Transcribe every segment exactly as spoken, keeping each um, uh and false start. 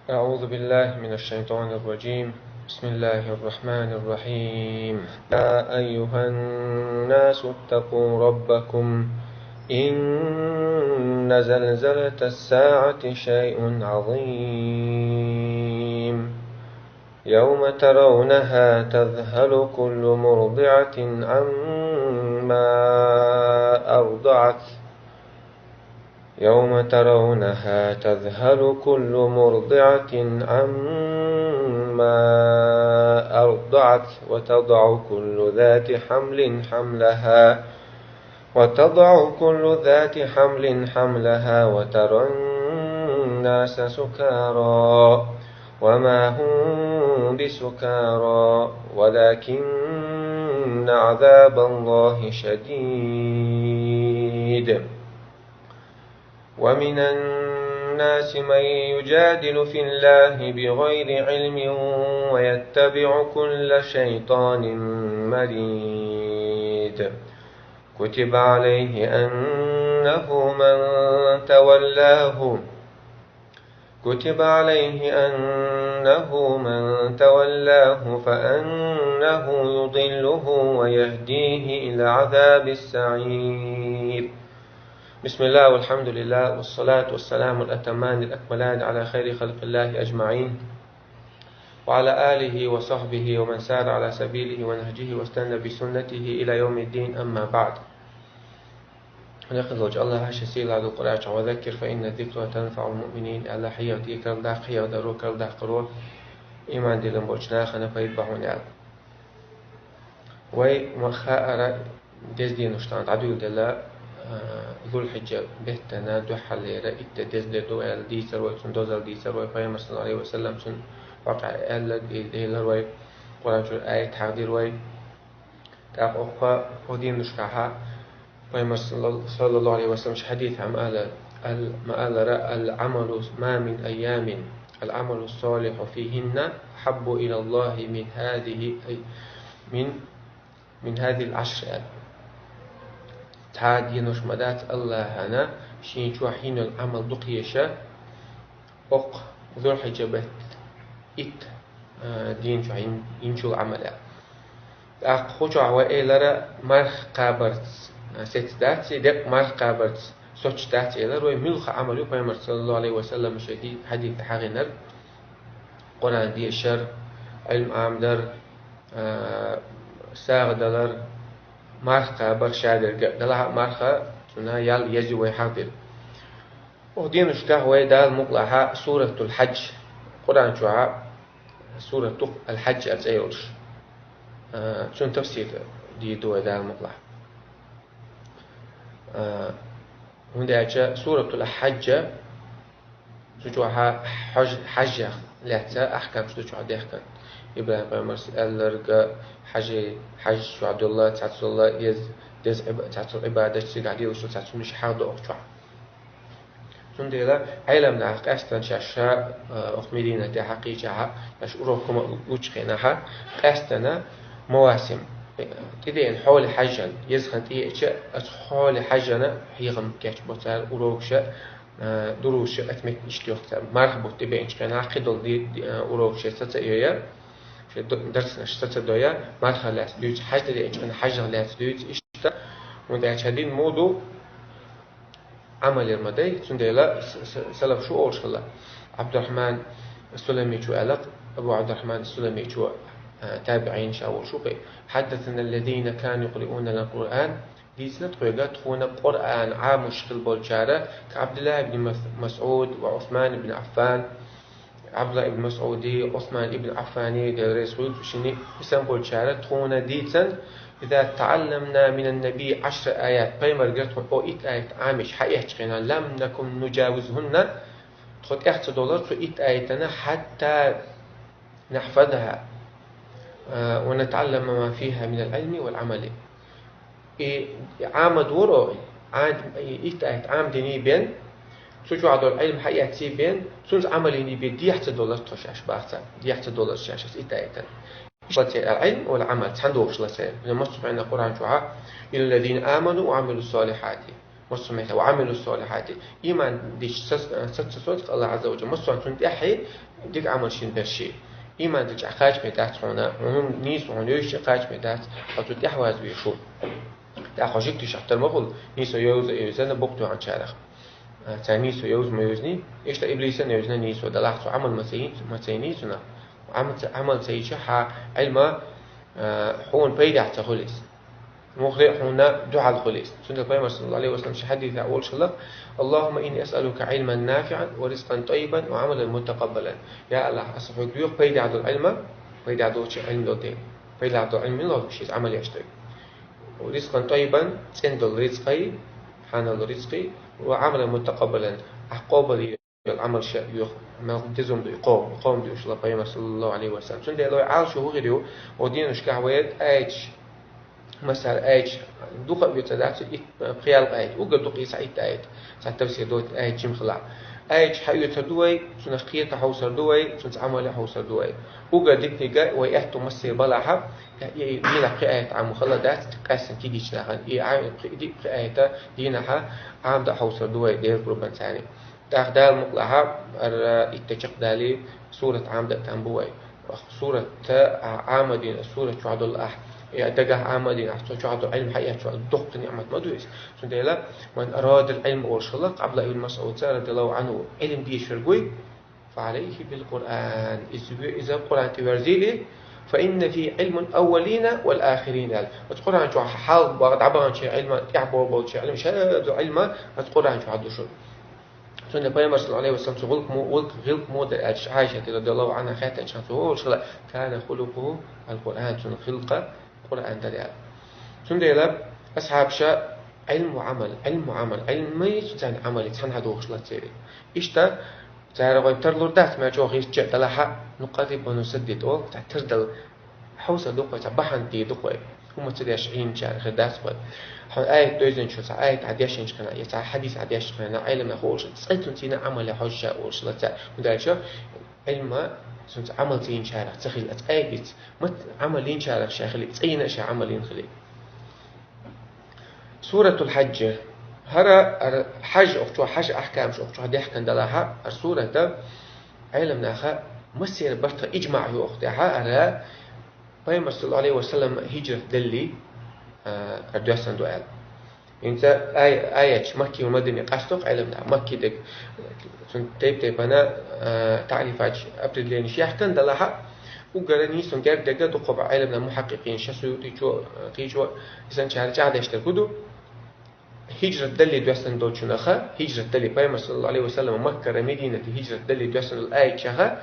أعوذ بالله من الشيطان الرجيم. بسم الله الرحمن الرحيم. يا أيها الناس اتقوا ربكم، إن زلزلة الساعة شيء عظيم. يوم ترونها تذهل كل مرضعة عما أرضعت، يوم ترونها تذهل كل مرضعة عما أرضعت، وتضع كل ذات حمل حملها، وتضع كل ذات حمل حملها، وترى الناس سكارى، وما هم بسكارى، ولكن عذاب الله شديد. ومن الناس من يجادل في الله بغير علم ويتبع كل شيطان مريد. كتب عليه أنه من تولاه، كتب عليه أنه من تولاه فأنه يضله ويهديه إلى عذاب السعير. بسم الله والحمد لله والصلاة والسلام الأتمان الأكملان على خير خلق الله أجمعين، وعلى آله وصحبه ومن سار على سبيله ونهجه واستنى بسنته إلى يوم الدين، أما بعد. Хьехалочу Аллаха шен сийлахь долу Къуръан чохь: «وذكر فإن الذكرى تنفع المؤمنين», аьлла, хьехадаккха, хьехадаро карладаккхаро иман диллина болчу нахана пайда бан хьуна аьлла. Вай ма хаара, деза денаш тахана дӀадуьйладелла, а, Зулхьиджа беттана дуьххьарлера итт де деза де ду аьлла дийцар вай, цуьнан дозалла дийцар вай, Пайхамар саллаллаху Ӏалайхи ва саллам цуьнан хьокъехь аьлла, и-, элира вай, Къуръан чуьра аят хьахдира вай. ТӀаккха оккха, оккха денашкахьа Пайхамар салла-, саллаллаху Ӏалайхи ва саллам шен хьадисехь ма ала-, ал-, ма алара: «العمل ما من أيام العمل الصالح فيهن أحب إلى الله من هذه، أي، من من هذه العشر», аьлла. Цхьа а денош ма дац Аллахьана шен чохь йина йолу Ӏамал дукха еза оккха Зулхьиджа беттан итт, а, ден чохь йин-, йинчул Ӏамал аьлла. ТӀаккха кху чохь вай элира марха кхабарца, а, сецца дац, и декъа марха кхабарца соцуш дац элира вай, муьлхха Ӏамал ю Пайхамар саллаллаху Ӏалайхи ва саллам шен ди-, хьадисехь хьахийнарг: Къуръан дешар, Ӏилма Ӏамадар, а, сагӀа далар, марха кхабар шадерг а, делахь а марха цунна ял еза ю вай хьахдира. Оха денашкахь вай Дала мукъалахь Суратул Хьадж, Къуръан чохь сурат ду-кх Ал-Хьадж аьлла цӀе йолуш, а, цуьнан тафсир дийр ду вай Дала мукъалахь. А, хӀунда аьлча Суратул Хьаджа Цу чохь хьаж-, хьажех лаьцна ахкамаш ду чохь дехкан. ИбрахӀим-пайхамарс аьлларг а, хьажи-, хьаж чохь долла, цхьацца долла, еза, деза Ӏиба-, цхьацца долу Ӏибадаташ, цигахь лелаш долу цхьацца хӀуманаш хьахдо оха чохь. Цундела Ӏеламнаха къаьстина шаьш ша, а, оха Мединате хьакхийчахьа, шаьш урок хӀума лучу хенахьа, къаьстина мавасим, тӀедеана хьоли хьажжан, еза хан тӀеэча, оцу хьоли хьажжана хьехам кечбо цара урокаша, а, дуруша, оцу меттан иштта йоху цара. Марха бутт тӀебеанчу хенахь кхидолу ди-, ди-, а, урок шайн саца а йойа, шайн ду-, дарсанаш саца а дойа, мархах лаьцна дуьйцу, хьаьж тӀедеанчу хенахь хьаьжах лаьцна дуьйцу, иштта. ХӀунда аьлча хӀара дин муха ду, Ӏамалера ма дай, цундела с-, с-, салаф шу олуш хилла. Ӏабдуррахьман Суламичо аьлла, Абу Ӏабдуррахьман Суламичо, а, табиӀин ша волуш ву кхин: «حدثنا الذين كانوا يقرؤون القرآن». Дийцина тхоьга тхуна Къуръан Ӏамош хилла болчара, ка Ӏабдулла ибн Мас-, Масъуд ва Ӏусман ибн Ӏаффан, Ӏабдулла ибн Масъуди, Ӏусман ибн Ӏаффани, Дела реза хуьлда цу шинна, и санна болчара тхуна дийцина: «إذا تعلمنا من النبي عشر آيات», пайхамаргара тхуна о итт аят Ӏамийча хьаэцча хенахь, «لم نكن نجاوزهن», тхо тӀех ца долура цу итт аятана, «حتى نحفظها، а, ونتعلم ما فيها من العلم والعمل». И, и Ӏамадора, Ӏад-, и итт аят Ӏамадиний бен, цу чохь долу Ӏилма хьаэцций бен, цуьнца Ӏамал йиний бен дехьа ца долура тхо шаьш баха царна, дехьа ца долура шаьш аса итт аятана. Иштта церан Ӏилма вала Ӏамал цхьаьна долуш ла церан. Масса хьуьнна Къуръан чохьа: «إلا الذين آمنوا وعملوا الصالحات». массо мехе, ва амилу солихати. Иман дича сац-, саца соцу Аллах Азза ва Джалла, массо а цунна тӀаьхье дика Ӏамал шин берши. Иман дича кхачаме дац хьуна, хьуна нийсо хьуна йовзича кхачаме дац, хьо цу тӀаьхьаваз ве шу. ТӀаккха хьо життиш ахтар ма хула, нийсо йовза, йовзана букъ тоьхьанчарах. А, цхьа нийсо йовза ма йовзни, иштта иблиса йовзна нийсо, далахь цу Ӏамал ма ца йин-, ма ца йиний цунах. Ӏамал ца, Ӏамал ца йича хьа Ӏилма, а, хьуна пайдехь ца хуьлис. Мухри хьуна дуьхьал хуьлис. Цундела Пайхамар саллаллаху алейхи ва саллям ши хьадисехь олуш хилла: «Аллахумма инни асъалука Ӏилман нафиан ва ризкъан таййибан ва Ӏамалан мутакъаббалан». Я Аллах, аса хьоьга доьху пайдехь долу Ӏилма, пайдехь долчу Ӏилма долу дела. Пайдехь долу Ӏилма мила хьоьга шиз Ӏамал еш дерг. Ризкъан таййибан, цӀена долу рицкъай, хьанал рицкъи, ва Ӏамалан мутакъаббалан, ахь къобал йолу Ӏамал ша йоьху, мел дезум ду и къом, и къом дуьйш ла Пайхамар саллаллаху алейхи ва саллям. Цундела вай Ӏалашо хӀу хир ю, о денушкахь вай аьлча, масала, аьлча, дукха а вецадац, ит пхиялкъа аьлча, уггар дукха и цхьа итт аьлча, цхьа тавсир дойту аьлча, жимхила. Аьлча хьаоьцар ду вай, цунах кхета хьовсар ду вай, цунца Ӏамале хьовсар ду вай. Уггар дикнига вай аьтту массе балахьа, я и дийнахь пхи аьтта Ӏаму хала дац, къаьссан кигичнахана, и Ӏа-, пхи, и ди-, пхи аьтта дийнахьа Ӏамда хьовсар ду вай, Делан къурбан царни. ТӀаккха Дала мукълахьа, ара итта чекхдали, сурат Ӏамда а там бу вай. Сурат а Ӏамадин, сурат чохь долу ахь, я дагахь Ӏамадин, ахь цо чохь долу Ӏилма хьаэцчо доккха ниъмат ма ду иза. Цундела, ман арадал Ӏилма олуш хилла, Абдулла ибн Масъудца, радияллаху анху, Ӏилма дешар гуй, фа алейхи бил Къуръан. Иза ве-, иза Къуръан тӀе верзийли, фа инна фи Ӏилмун аввалина вал ахирин аьлла. Оцу Къуръан чохь хьал бага дӀабаханчийн Ӏилма, тӀехь бо-, болчийн Ӏилма, шадо Ӏилма, оцу Къуръан чохь ду шу. Цундела Пайхамар саллаллаху алейхи ва саллям цу гӀуллакх мо-, гӀуллакх, гӀуллакх мо дар аьлча, Ӏайшата радияллаху анхьа хаьттинчхьана цо олуш хилла, кана хулукъуху ал-Къуръан, цуьнан гӀуллакх Къуръан дар аьлла. Цундела асхьабаша Ӏилму Ӏамал, Ӏилму Ӏамал, Ӏилмий цуьнан Ӏамалий цхьаьна хьадохуш лаццеве. Иштта цара гӀой тарлур дац, мел чӀогӀа хӀирча а далахьа, нукъарриб ва нусаддид олу, цхьа тардала хьовса дукхой, цхьа бахьана де дукхой. ХӀума ца деш Ӏийначара хир дац кхой. Хьо аят дойзанчо цхьа аят Ӏа дешинчу хана, я цхьа хьадис Ӏа дешинчу хана, Ӏеламнах олуш, цкъа цунна цхьаьна Ӏамале хьожуш а олуш лаца. ХӀунда аьлча Ӏилма цунца Ӏамал ца йинчарах ца хила, цкъа а диц. Ма Ӏамал йинчарах ша хили, цкъа йина а ша Ӏамал йина хили. Суратул Хьаджи. ХӀара, ара, хьаж, охчо хьаж ахкамаш, охчо дехкан далахьа, ара сурата, Ӏеламнаха массера барта иджмаъ ю оху тӀехьа, ара Пайхамар саллаллаху алейхи ва саллям хиджрат далли, а, ара доьссан ду аьлла. ХӀинца ай-, аятча Макки ва Мадани къастох Ӏеламнаха. Макки дег, цун тайп-тайпана, а, таърифач, определениш яхкан далахьа, уггара нийсун герга дега дукхаба Ӏеламнаха мухьаккикъин ша Суютичо, кхечо, исан чара чӀагӀдеш дерг хӀу ду. Хиджрат далли доьссан долчунаха, хиджрат далли, Пайхамар саллаллаху алейхи ва саллям Маккара Мединате хиджрат далли доьссан долу аятчаха,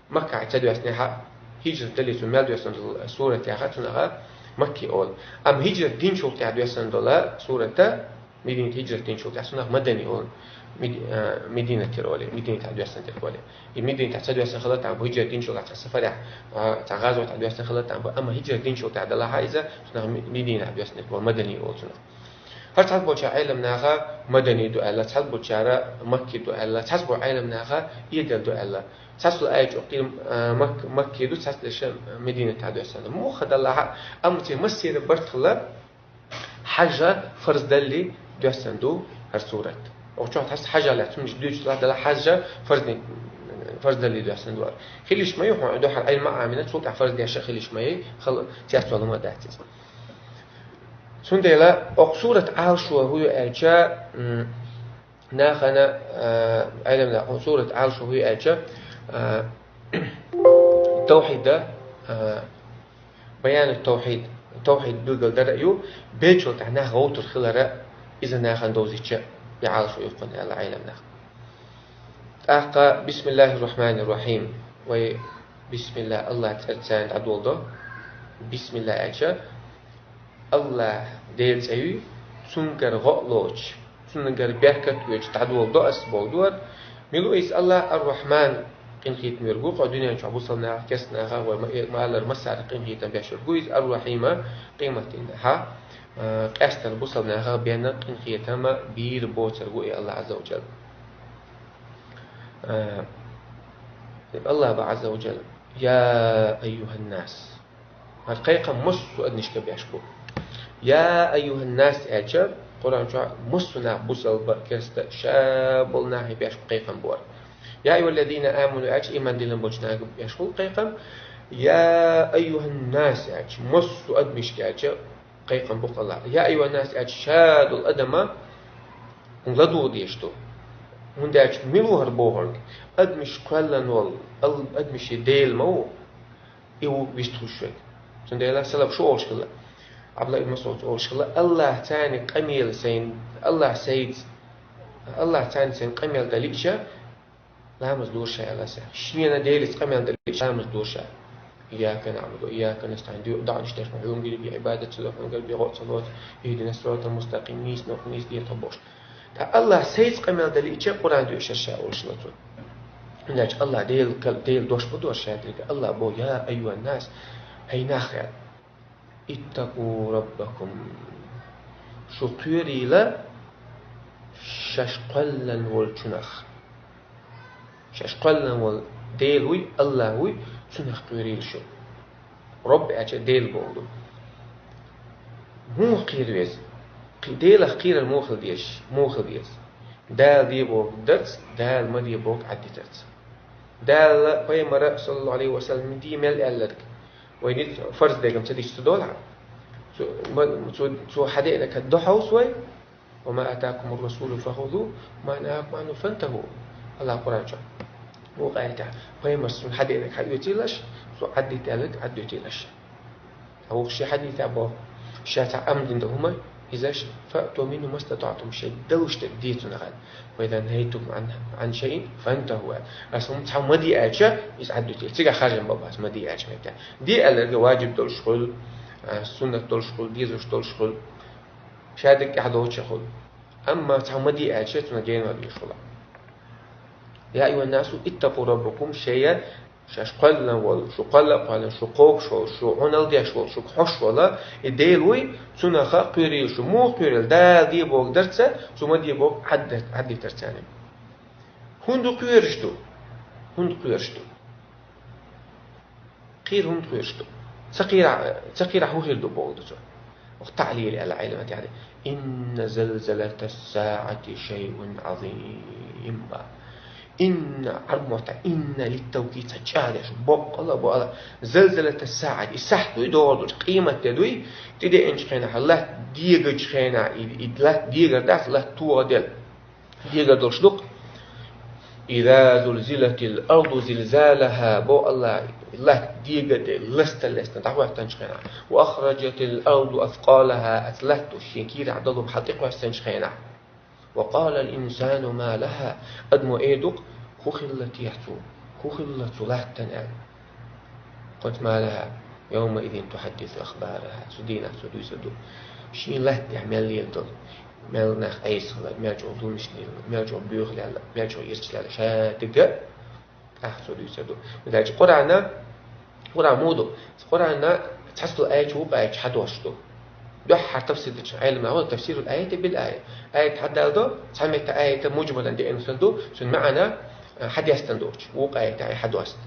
Макка ца доьснехьа, хиджрат далли цу мел доьссан долу сурат яха, цунаха Макки олу. Амма хиджрат динчул тӀехь доьссан долу сурата, Мединате хиджрат динчул тӀехь, цунах Мадани олу. Мед-, а, Мединатера оле, Мединате доьссан дерг оле. И Мединате ца доьссан хала там бу, хиджрат динчул тӀехь цхьа сафарехь, а, цхьа гӀазот тӀехь доьссан хала там бу. Амма хиджрат динчул тӀехь далахьа иза, цунах Ме-, Мединате доьссан дерг оле, Мадани олу цунах. ХӀара цхьаболчара Ӏеламнаха Мадани ду аьлла, цхьаболчара Макки ду аьлла, цхьаболчара Ӏеламнаха Эдал ду аьлла. Цхьаболу аят чӀогӀа кхин, а, Мак-, Макки ду, цхьаболчара Мединатехь доьссина ду. Муха даллахьа, амма церан массеран бартахула хьажа фарз далли доьссина ду хӀара сурат. Оха чохь хьажа лаьцна, цунаш дуьйцуш ла дала хьажа фарз, фарз далли доьссина ду. Хилиш ма ю хьуна, дуьхьал Ӏилма Ӏамина, цул тӀаьхьа фарз деша хилиш ма ю, хала цецвала ма дац иза. Цундела окху сурат Ӏалашо хӀу ю аьлча, м, нахана, а, Ӏеламнаха окху сурат Ӏалашо хӀу ю аьлча, а, тавхьида, а, баяну тавхьид, тавхьид билгал дара а ю, белчул тӀехь нах гӀовтур хилара, иза нахана довзича, и Ӏалашо ю кхунна аьлла Ӏеламнаха. ТӀаккха бисмиллахир рахманир рахим. Вай бисмилла, Аллах цӀарца дӀадолдо. Бисмилла аьлча, Аллах Делан цӀе ю, цуьнгара гӀо а лоцуш, цуьнгара беркат а оьцуш дӀадолдо ас боху дора. Мила ву иза Аллах? Ар-Рахман, къинхетам верг ву, кху дуьнен чохь бусалба нахах, керста нахах, вай ма-, ма-, аллара массарах къинхетам беш верг ву иза. Ар-Рахима, къематдийнахьа, а, къаьстина бусалба нахах бен къинхетам бийр боцург ву и Аллах Азза ва Джалла. А, Аллах боху Азза ва Джалла: «Я айюханнас». ХӀара кхайкхам массо а адамашка беш бу. «Я айюханнас» аьлча, Къуръан чу массо а нах, бусалба, керста, ша болу нахе беш бу кхайкхам бора. «Я айюхаллазина аману» аьлча, иман диллина болчу нахе беш бу кхайкхам. «Я айюханнас» аьлча, массо а адамашка аьлча, кхайкхам бу-кх Аллахь. «Я айюханнас» аьлча, ша долу адама хӀума ладугӀу дезаш ду. ХӀунда аьлча мила ву хӀара бохург? Адамаш кхоьллина волу, ал-, адамашийн Дела ма ву, и ву вистхуьлуш верг. Цундела салаф шу олуш хилла, Абдулла ибн МасӀуд олуш хилла, Аллахь царна къамел сайна, Аллахь сайца, Аллахь царна сайна къамел дан лиъча, ламаз дора ша аьлла аса. Шена Делаца къамел дан лиъча, ламаз дора ша. «Ийяка наъбуду ва ийяка настаӀин», дуьхьал дӀа ишттачу хьуна гира бен Ӏибадат ца до, хьуна гира бен гӀо ца лоцу, «Ихьдинас сиратал мустакъим», нийса нух, нийса дегӀ тӀе бохуш. Ткъа Аллахь сайца къамел дан лиъча, Къуръан доьшуш ша олуш хилла цо. ХӀунда аьлча Аллахь Дела кал-, Дела дош ма дора ша дерг. Аллахь боху: «Я айюханнас», хӀай нах, аьлла. «Иттакъу раббакум». Шу кхоьрийла шаьш кхоьллина волчунах. Шаьш кхоьллина волу Дела вуй, Аллахь вуй, цунах кхоьрийла шу. Рабб аьлча Дела бохург ду. Муха кхера веза? Кхи-, Делах кхерар муха хила деза? Муха хила деза? Дала де бохург дарца, Дала ма де бохург Ӏаддитарца. Дала пайхамара, саллаллаху Ӏалайхи ва саллам, де мел аьлларг вайна фарз дерг ца дича ца долахь. Цо, ма-, цо, цо хьадеанарг дохьовса вай. «Ва ма атакумур расулу фахузуху, ва ма нахакум Ӏанху фантаху». Аллахь Къуръан чохь. Вукху аятехь: «Пайхамара шуна хьадеанарг хьаоьцийла аша, цо Ӏаддита аьлларг Ӏаддоьтийла аша». Ткъа вукху шен хьадисехь боху: «Ша цхьа амр дина долу хӀума, иза аша, фаъту минху мастатаътум, шайн далуш дерг де цунах, аьлла. Ва иза нахайтукум Ӏан, Ӏан шайъин фантаху», аьлла. Аса хӀума цхьа ма де аьлча, иза Ӏаддоьтийла. Цигахь харжам бан бац, ма де аьлча меттехь. Де аьлларг ваджиб долуш хуьлу, а, суннат долуш хуьлу, дезаш долуш хуьлу. Ша дерг тӀехь доцуш хуьлу. Амма цхьа ма де аьлча, цунах генвар веш хуьлу. «Я айюханнасу, иттакъу раббакум», шайна шаьш кхоьллина волу, шу кхоьлла а кхоьллина, шу кхобуш волу, шу Ӏуналла деш волу, шуьга хьош волу, и Дела вуй, цунах кхоьрийла шу. Муха кхоьрийла? Дала де бохург дарца, цо ма де бохург Ӏадда-, Ӏаддитарца. ХӀунда кхоьруш ду? ХӀунда кхоьруш ду? Кхера хӀунда кхоьруш ду? Ца кхерахь, ца кхерахь хӀун хир ду бохург ду цо. Оха таълил аьлла Ӏеламнаха: «Инна залзалатас-саӀати шайъун Ӏазим». Инна, Ӏарбойн маттахь инна литтавкид, ца чӀагӀдеш, боккъала а бу ала. Залзалатас-саӀати, и сахьт дуй, догӀур долчу къематде дуй, тӀедеанчу хенахь, латта дегачу хенахь, и, и латта дегар дац, латта тогӀа дела. Дегар долуш ду-кх. «Иза зулзилатил арду зилзалаха», бо Аллахь, латта дегар де ластар лестина дӀахӀоьттинчу хенахь. «Ва ахражатил арду аскъалаха», аца латта шен кийрахь долу хьал тӀекхоьссинчу хенахь. «Ва къалал инсану ма лаха», адамо эр ду-кх: «ХӀун хилла техьа цо? ХӀун хилла цу латтана?» аьлла. «Къад ма лаха, явмаизин тухьаддису ахбараха». Цу дийнахь цо дуьйцур ду шен латта тӀехь мел леладалу, мел нах Ӏеса хилар, мел чӀогӀа зуламаш лелла, мел чӀогӀа боьха лелла, мел чӀогӀа ирча лелла, ша дерг а тӀаккха цо дуьйцур ду. Мисалчу Къуръана, Къуръан муха ду? Къуръана цхьацца долу аят вукху аятах хьадош ду. Дуьххьара тафсир дечу Ӏеламнаха, тафсирул аят бил аят. Аят хьадалдо, цхьа метта аят муджмалан деана хир ду, цуьнан маьӀна, а, хьадестина долчу, вукху аятехь хьадоста.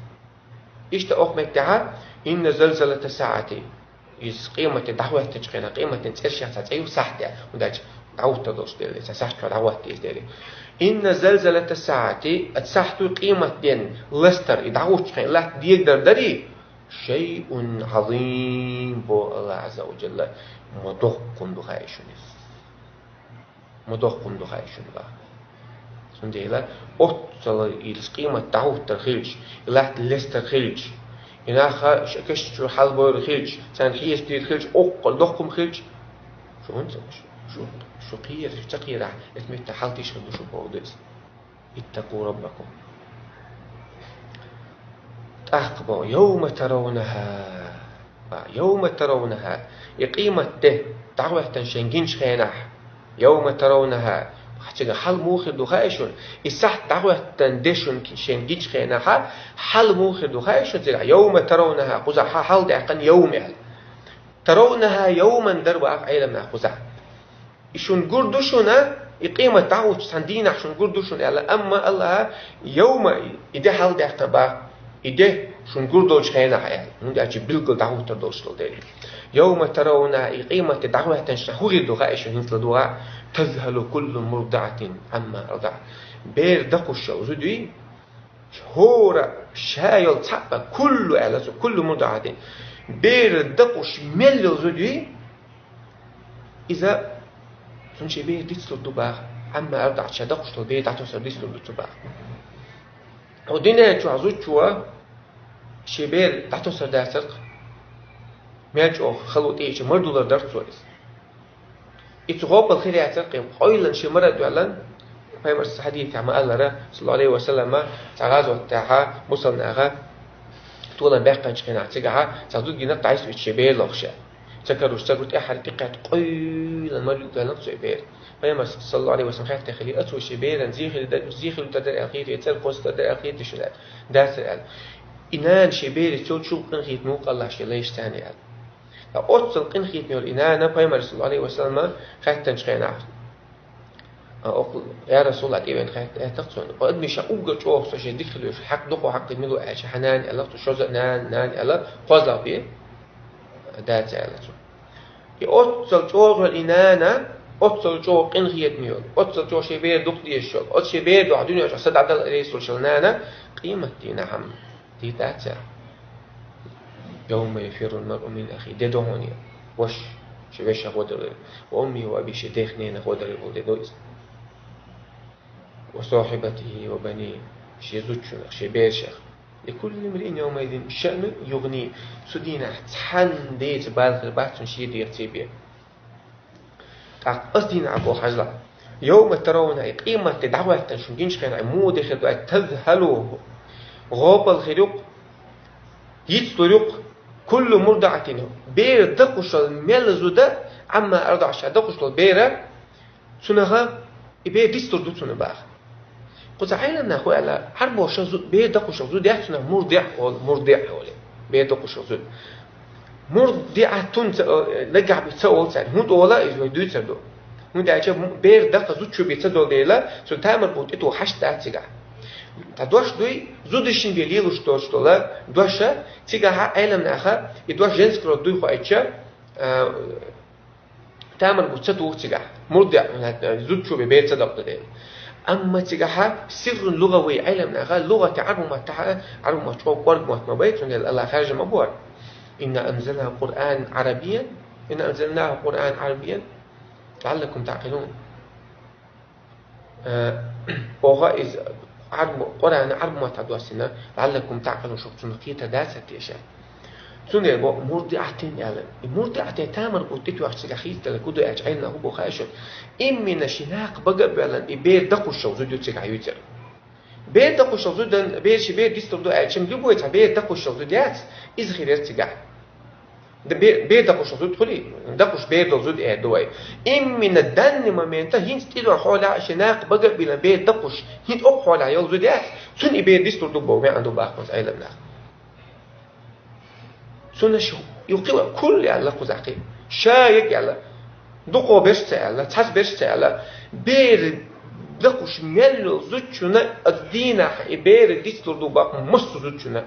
Иштта окху меттехь: «Инна залзалатас-саӀати». Иза къематде дӀахӀоьттинчу хенахь, къематан цӀерш яц, цхьа цӀе ю сахьт аьлла. ХӀунда аьлча дӀахӀуттур долуш дела, цхьа сахьт чохь дӀахӀотта иза дела. «Инна залзалатас-саӀати», оцу сахьтуй, къематден ластар, и дӀахӀуттучу хенахь латта дегадар дарий, «шайъун Ӏазим», бо Аллахь Ӏазза ва Джалла, ма доккха хӀума ду хаьа шуна иза. Ма доккха хӀума ду хаьа шуна, бах. Цундела оццул иза къемат дӀахӀуттур хилча, и латта лестар хилча, и нах ша кешнаш чу хьалабойр хилча, царна хьесап дийр хилча, оццул доккха хӀума хилча, шу хӀунда ца, шу, шу, шу кхера, шу ца кхерахь, эцу метта хьал тешна ду шу бохург ду иза. «Иттакъу раббакум». ТӀаккха боху: «Явма таравнаха». А, «явма таравнаха». И къематде дӀахӀоьттина шайн гинчу хенахь. «Явма таравнаха». Цигахь хьал муха хир ду хаьа шуна? И сахьт дӀахӀоьттина де шуна шайн гинчу хенахь, хьал муха хир ду хаьа шуна цигахь? «Явма таравнаха». Кхузахь хьал даьккхина «явма» аьлла. «Таравнаха явман» дара боху Ӏеламнаха кхузахь. И шуна гур ду шуна, и къемат дӀахӀуттучу цхьана дийнахь шуна гур ду шуна аьлла, амма Аллахьа «явма», и де хьал даьккхина боху, и де шуна гур долчу хенахь аьлла, хӀунда аьлча билггал дӀахӀуттур долуш долу дела. «Явма таравнаха», и къематде дӀахӀоьттинчу хенахь хӀун хир ду хаьа шуна, хӀинца ладогӀа, تذهل كل مرضعة عما أرضعت. Бер дакхушал зуда, хӀора шайол цхьаъ, كل аьлла цо, كل مرضعة. Бер дакхуш мел йола зуда, иза цунна шен бер дицлур ду баха, عما أرضعت, ша дакхуш дола бер дӀатосар дицлур ду цо баха. Хьо динен чохь зудчо шен бер дӀатосар дацарх, мел чӀогӀа хало тӀеэча мардулар дар цо иза. И цу гӀопал хир яцар кхин, къойлан ши мара а доьллан, пайхамарс хьадийта ма-аллара, саллаллаху алейхи ва саллама, цхьа гӀазот тӀехьа, бусалнаха, толан баьккханчу хенахь цигахьа, цхьа зуда гинарг дӀайсуьйту шен бер лохуша. Ца каруш, ца гур тӀаьхьара тӀекхетта къойлан мара юкъ доьллан цу бер. Пайхамарс, саллаллаху алейхи ва саллам, хаьттина хили, а цо шен беран зехили дар, зехили дар аьлла хетий, цӀер кхоссар дар аьлла хетий шуна аьлла. Дацар аьлла. И нана шен бере цо чул къинхетам мукъаллахь шен лайш царна аьлла. Ткъа оццал къинхетаме йолу и нана пайхамар, саллаллаху алейхи ва саллама, хаьттанчу хенахь, а, окху, я Расулаллах, тӀевен хаьттах цунна. Адамийн ша уггар чӀогӀа со шен дика хилуш, хьакъ дукха хьакъ мила аьлча, хьан нана аьлла, цу шоза нана, нана аьлла, кхозлагӀ бе, дацар аьлла цо. И оццал чӀогӀа йолу и нана, оццал чӀогӀа къинхетаме йолу, оццал чӀогӀа шен бер дукха дезаш йолу, оцу шен бер дуьхьа дуьнен чохь са дӀадала реза йолуш йолу нана, къематдийнахь-м дийр дац цара. يوم يفر المرء من أخيه, де до хьуна, ваша, шен вешах гӀо дара, وأمه وأبيه, шен дех ненах гӀо дара, де до иза. وصاحبته وبنيه, шен зудчунах, шен берашах. لكل امرئ يومئذ شأن يغنيه. Цу дийнахь цхьанна деза бала хир бац цунна шен дегӀаца бен. ТӀаккха оцу дийнахь боху хьажал: يوم ترونها, и къематде дӀахӀоьттина шуна гинчу хенахь, муха де хир ду аьлча, تذهل, гӀопал хир ю-кх, йицлур ю-кх, كل مرضعة, бер дакхушал мел зуда, عما أرضعت, ша дакхуш долу бер, цунах и бер дицлур ду цунна баха. Кхуза Ӏеламнаха аьлла, Ӏарбоша зу-, бер дакхушал зуда яц цунах, мурдиӀ олу, мурдиӀ олу. Бер дакхушал зуда. МурдиӀатун ца, э, нагахь бен ца олу цара. ХӀунда олу, иза вай дуьйцур ду. ХӀунда аьлча м-, бер дакха зудчо бен ца долу дела, цуьнан тамар бутт тӀе тоха хьашт дац цигахь. Ткъа дош дуй, зудашна бен лелош доцуш долу дош, цигахь Ӏеламнаха и дош женский род дуй хоуьйтуш, э, тамар бутт ца туху цигахь, мурдиӀ, зудчо бен бер ца дакхаду дела. Амма цигахь сиррун лугӀавий, Ӏеламнаха лугӀате, Ӏарбу маттахь, Ӏарбу мотт чӀогӀа кӀорга мотт ма бай, цундела АллахӀа хаьржина ма бу хӀара. إنا أنزلناه قرآنا عربيا، إنا أنزلناه قرآنا عربيا لعلكم تعقلون. Э, оха иза Ӏарбу, Къуръан Ӏарбу маттахь доссийна, لعلكم تعقلون, шух цунах кхетар дацара теша. Цундела бо мурдиӀатин аьлла. И мурдиӀате тамар бутт тӀе тоьхча цигахь хийцадала куду аьлча, Ӏеламнаха боху аьшо. Иммина ши накха бага а боьллан, и бер дакхушал зуда ю цигахь юьйцур. Бер дакхушал зудан, бер ши бер дицлур ду аьлча, любой цхьа бер дакхушал зуда яц, иза хир яра цигахь. Д-, бе-, бер дакхуш зуда хуьлий? Дакхуш бер долу зуда эр ду вай. Иммина данный момента хӀинца тӀедуьйна хьолехь шен накха бага а биллина бер дакхуш, хӀинца окху хьолехь йолу зуда яц, цунна и бер дицлур ду боху маьӀна ду боху кхуза Ӏеламнаха. Цунна ш-, юккъе а кулл аьлла кхузахь кхин. Ша яга аьлла. Дукхо берш ца аьлла, цхьацца берш ца аьлла. Бер дакхуш мел йолу зудчунна оцу дийнахь и бер дицлур ду боху массо а зудчунна.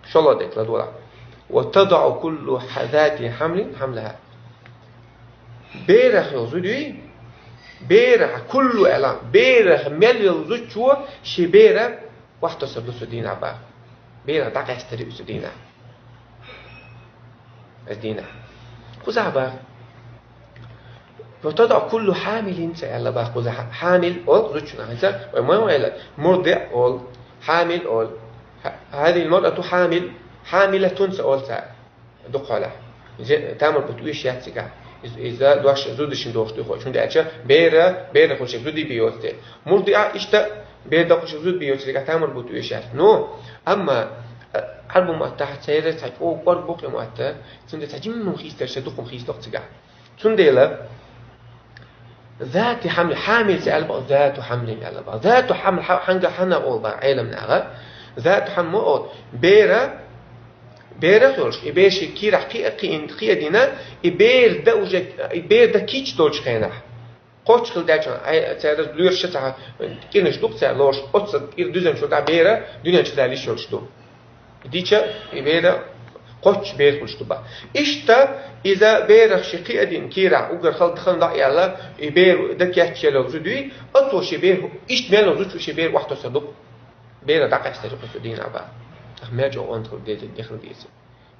ШолгӀа дерг ладогӀалахь. وتضع كل ذات حمل حملها. Берах йолу зуда юй, берах, куллу аьлла, берах мел йолу зудчо шен бер охьатосур ду цу дийнахь боху. Берах дӀакъаьстар ю цу дийнахь. Оцу дийнахь. Кхузахь боху. وتضع كل حامل ца аьлла боху кхузахь. Хьамил олу зудчунах. ХӀинца вай ма аьлла, мурдиӀ олу, хьамил олу. هذه المرأة حامل, хьамилатун ца олу цара. Дукха хьолахь. Иза тамар бутт оьшуш яц цигахь. Иза, иза дош зудашна дохуш ду хьо. ХӀунда аьлча бера, бера хуьлуш зуда бен йоцу дела. МурдиӀа иштта бер дакхуш зуда бен йоцу цигахь тамар бутт оьшуш яц. Ну, амма, а, Ӏарбу маттахь церан цхьа чӀогӀа кӀорга бу кхин мотт, цундела цхьа жимма хийцадерш дукха хийцадо-кх цигахь. Цундела ذات حمل, хьамил ца аьлла боху, ذات حمل аьлла боху. ذات حمل хьа-, хьанга хьанна олу боху Ӏеламнаха. ذات حمل ма олу. Бера, берах йолуш, и бер шен кийрахь кхиа, кхиин-, кхиадина, и бер дан уже, и бер дан кийча долчу хенахь. Кхоччуш хила даьлча, ай, цара лоьраш ца хьа, кӀирнаш ду-кх цара лоруш, оццул кӀира дуьззина чуьра дӀа бера дуьнен чу далийш йолуш ду. Дича, и бера Кхоччуш бер хуьлуш ду бах. Иштта иза берах ши кхиадина кийрахь уггар хала дахана дӀа а аьлла, и бер дан кечъелла зуда юй, оцо ши бер, иштта мел зуда чу ши бер охьатосур ду. Бера дӀакъаьстар ю кху цу дийнахь бах. Ах, мел чӀогӀа онда хила деза, дехна деза.